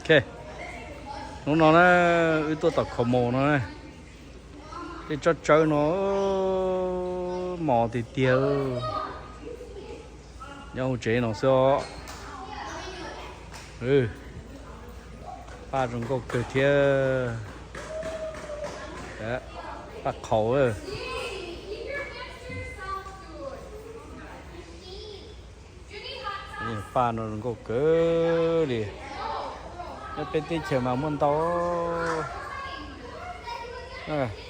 Hnub no na, wb tuaj tom Kho Mo no na, tej tsob tsawb no mos tiag tiag. Nyob hauv tsev no xwb os. Paj zoo nkauj kawg thiab. Paj qhaus. Paj no zoo nkauj kawg li. Nyob peb teb chaws mas muaj ntau.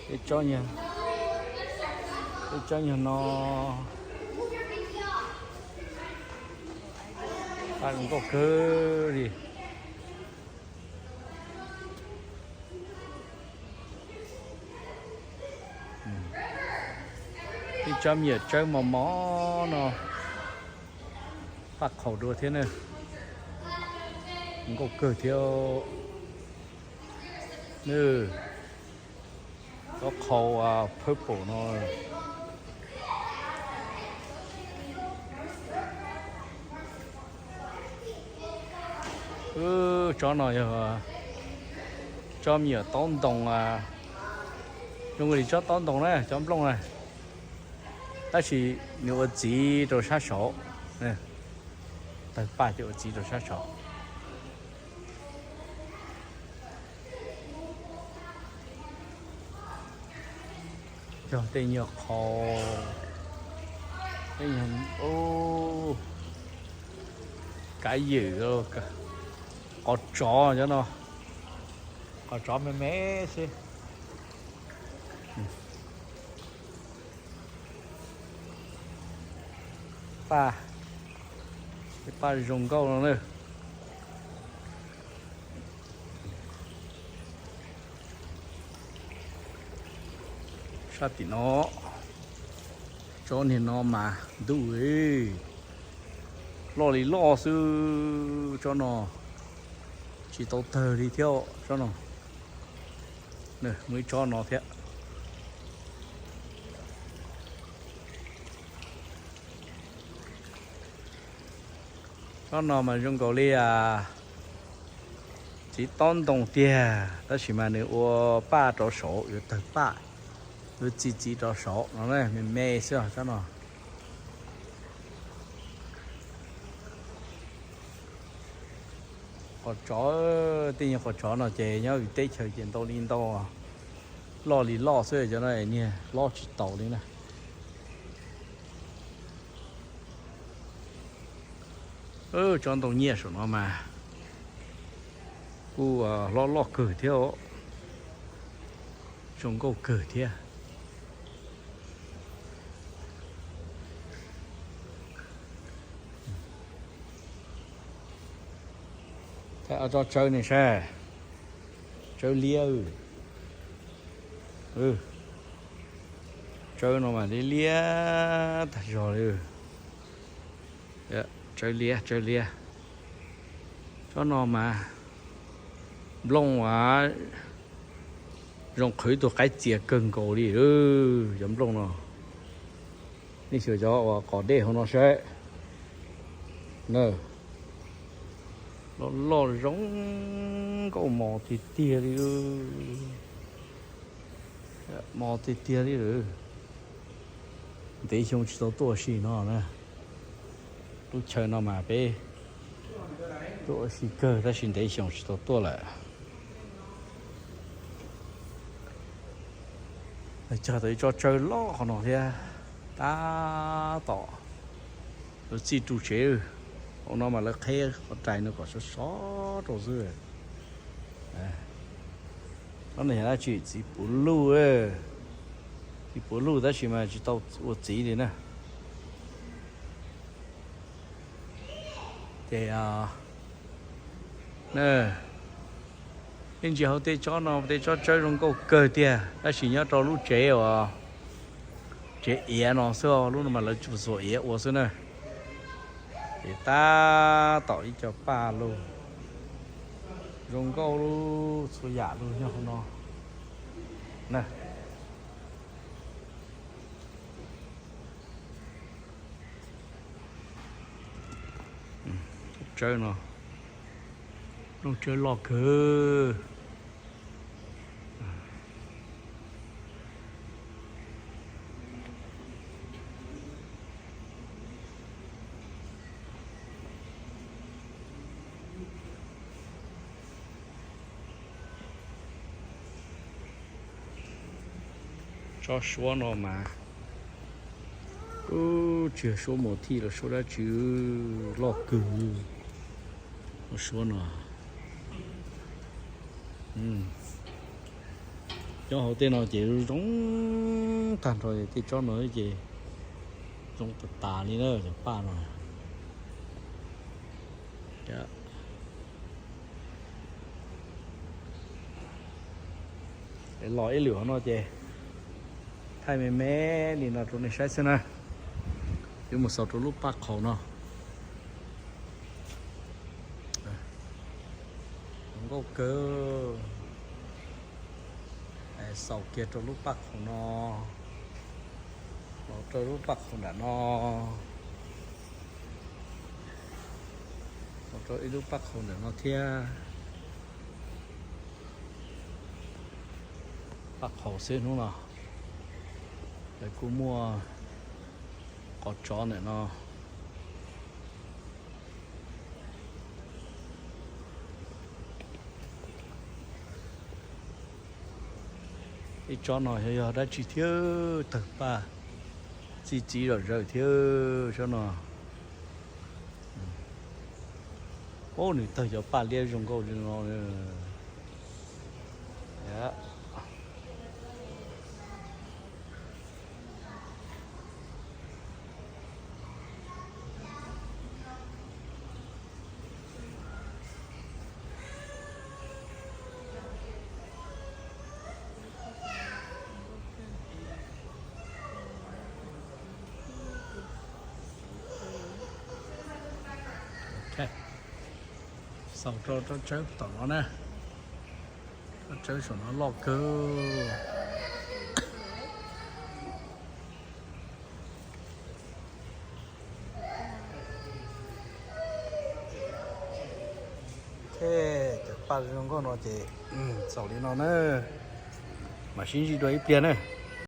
Tej tsob nyuag, tej tsob nyuag no. Paj zoo nkauj kawg li. Tej tsob me nyuam tsawb mos mos no, paj qhaus dua thiab na. Nkauj kawg thiab. Tsob qhau purple no. Tsob no yog tsob me nyuam taub ntoo, zoo li tsob taub ntoo na, cov nplooj na, tab sis nws ua txiv rau sab saud. Tawg paj ces ua txiv rau sab saud. Yog tej nyuag qhau, tej nyuag kav ywm, qos tsov cov no, qos tsov me me xwb. Paj, paj zoo nkauj no na. Sab tim no, tsob niag no mas ntuj, loj li loj xwb tsob no, tsis tau tawg li thiab tsob no. Muaj ib tsob no thiab. Tsob no mas zoo nkaus li txiv taub ntoo tiag, tab sis mas nws ua paj rau saud, yuav tawg paj, yuav txi txiv rau saud no, me me xwb tsob no. Qos tsov, tej nyuag qos tsov no ces nyob vim teb chaws ces ntau li ntau, loj li loj xwb, cov no niag hlob tsis taus li na. Tsob ntoo nyiaj saum no mas kuj hlob loj kawg thiab, zoo nkauj kawg thiab. Thaij ob tsob tsawb nej saib, tsawb liab. Tsawb no mas liab liab tag zog li. Tsawb liab, tsawb liab. Tsob no mas nplooj a, zoo qhwv tus qaib txias kawg nkaus li. Cov nplooj no, nej xyuas cov uas qos dej hauv no saib. Loj loj zoo nkauj mos tiag tiag li. Mos tiag tiag li lawm. Ntev xyoo tsis tau tuaj ua si no na. Lub chaw no mas peb tuaj ua si kawg tab sis ntev xyoo tsis tau tuaj lawm. Cog tau ib tsob tsawb loj qhov no thiab, tab tom lawv txij ru tsev. Hauv no mas lawv qheb qhov rais no kom sov sov rau xwb. Tsob no yog dab tsi? Txiv puav luj. Txiv puav luj tab sis mas tsis tau ua txiv li na. Ces nej ntsia hauv tej tsob no, tej tsob tsawb zoo nkauj kawg tiag, tab sis nyob rau lub tsev uas tsev iav no xwb, lub no mas lawv tsuas xuas iav ua xwb na. Ces tab tom ib co paj lug zoo nkauj txhua yam lug nyob hauv no na. Tsawb no, Rooj tsawb loj kawg. Tsob suab no mas, ub, tsis yog suab mus thij los suab dab tsi, loj kawg. Tsob suab no, nyob hauv tej no ces zoo tag nrho, tej tsob no ces zoo tas tas li na, cov paj no. Los ib lwm no ces thaij me me li no rau nej saib xwb na. Yuav mus xaus rau lub paj qhaus no. Zoo nkauj kawg. Xaus kiag rau lub paj qhaus no, los rau lub paj qhaus nram no, los rau ib lub paj qhaus nram no thiab. Paj qhaus xwb hnub no, lawv kuj muaj qhov tsov ntawm no. Ib tsob no yog dab tsi thiab, tawg paj txi txiv zom zaws thiab tsob no. Ub, nws tawg cov paj liab zoo nkauj li no. Xaus rau tsob tsawb tom no na. Tsob tsawb saum no loj kawg. Cov paj zoo nkauj no ces xaus li no na. Mam sib ntsib dua ib pliag na.